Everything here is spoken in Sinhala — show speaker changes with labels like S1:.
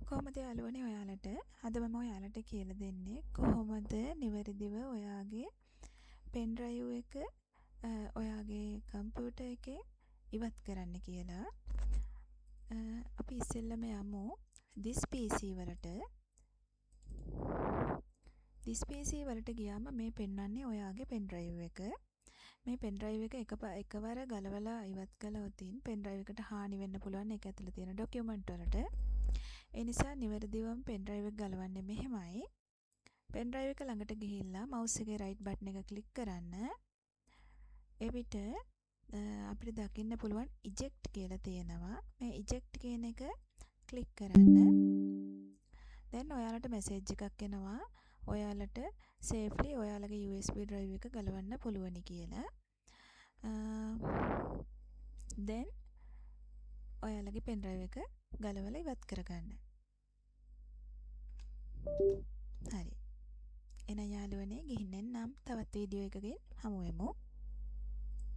S1: කොහොමද යාළුවනේ ඔයාලට? අද මම ඔයාලට කියලා දෙන්නේ කොහොමද නිවැරදිව ඔයාගේ පෙන් ඩ්‍රයිව් එක ඔයාගේ කම්පියුටර් එකේ ඉවත් කරන්න කියලා. අපි ඉස්සෙල්ලම යමු This PC වලට. This PC වලට ගියාම මේ පෙන්වන්නේ ඔයාගේ පෙන් ඩ්‍රයිව් එක. මේ පෙන් ඩ්‍රයිව් එක එකවර ගලවලා ඉවත් කළොතින් පෙන් ඩ්‍රයිව් එකට හානි වෙන්න පුළුවන් ඒක ඇතුලේ තියෙන ඩොකියුමන්ට් වලට. ඒ නිසා නිවැරදිවම පෙන් ඩ්‍රයිව් එක ගලවන්නේ මෙහෙමයි. පෙන් ඩ්‍රයිව් එක ළඟට ගිහිල්ලා මවුස් එකේ රයිට් බටන් එක ක්ලික් කරන්න. එවිට අපිට දකින්න පුළුවන් ඉජෙක්ට් කියලා තියෙනවා. මේ ඉජෙක්ට් කියන එක ක්ලික් කරන්න. දැන් ඔයාලට මැසේජ් එකක් එනවා. ඔයාලට සේෆ්ලි ඔයාලගේ USB drive එක ගලවන්න පුළුවනි කියලා. දැන් ඔයාලගේ පෙන් ඩ්‍රයිව් එක ගලවලා ඉවත් කරගන්න. හරි. එහෙනම් යාළුවනේ, ගිහින් එන්නම්. තවත් වීඩියෝ එකකින් හමු වෙමු.